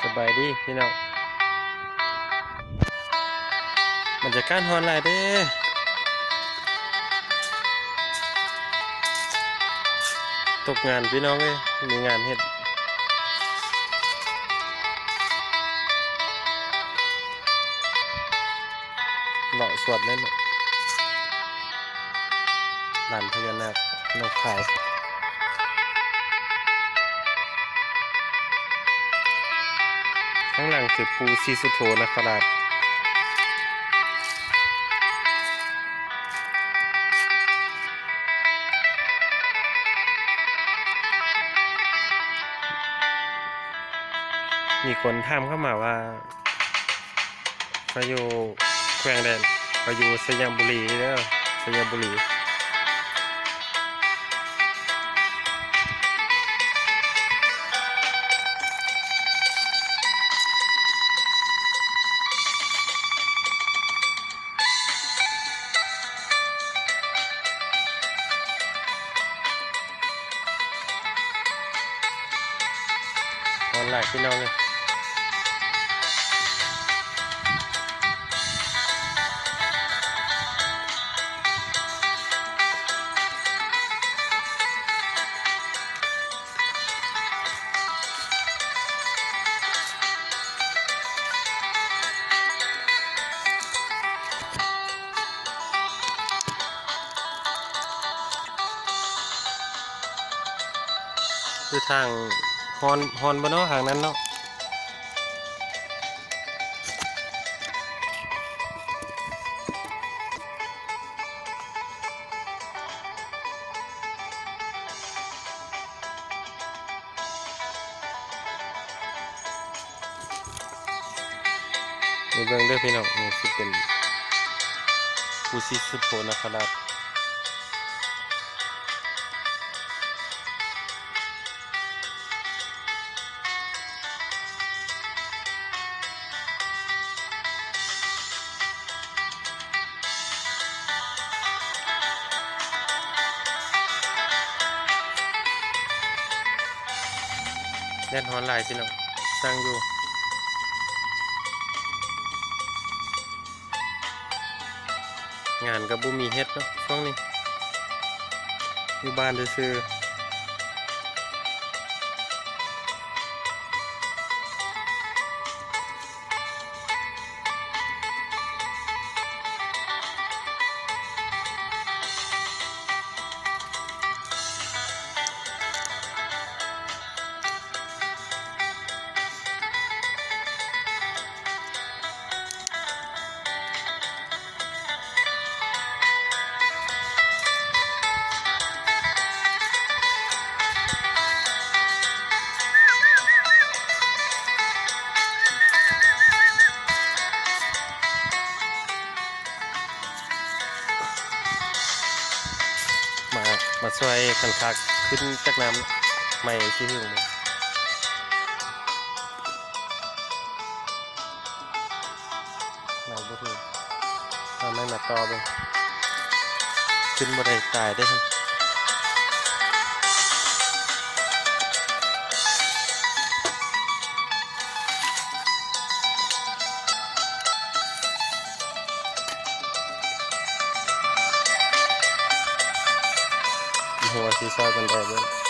ສະບາຍດີພີ່ນ້ອງ, ບັນຍາກາດຮ້ອນຫຼາຍເດ້. ຕົກງານພີ່ນ້ອງເອີຍ, ມີງານເຮັດ. ເລາະສວນເລີຍເນາະ, ລານພະຍານາກໜອງຄາຍ. ຂ້າງຫຼັງຄືປູ່ສີສຸໂທນະຄະລາດ. ມີຄົນຖາມເຂົ້າມາວ່າ ຂ້ອຍຢູ່ແຂວງໃດ? ຂ້ອຍຢູ່ໄຊຍະບູລີເດີ, ໄຊຍະບູລີ. ຮ້ອນຫຼາຍພີ່ນ້ອງເອີຍ. ຄືທາງຮ້ອນ, ຮ້ອນບໍ່ເນາະ ທາງນັ້ນເນາະ? ມາເບິ່ງເດີພີ່ນ້ອງ, ນີ້ຊິເປັນປູ່ສີສຸດໂທນະຄະລາດ. ແດດຮ້ອນຫຼາຍພີ່ນ້ອງ, ຊ່າງຢູ່. ງານກໍບໍ່ມີເຮັດເນາະ ຊ່ວງນີ້ ຢູ່ບ້ານຊື່ໆ. ມາ ມາຊ່ວຍກັນຄາກຂຶ້ນຈັກນ້ຳໃໝ່ຊິຫຶງບໍ່? ໄໝ່ບໍ່ຖືກ ເອົາໄມ້ມາຕໍ່ເບິ່ງ. ຂຶ້ນບໍ່ໄດ້ຕາຍເດ້. ບໍ່ຮູ້ວ່າຊິຊ່ອຍປານໃດເດີ້.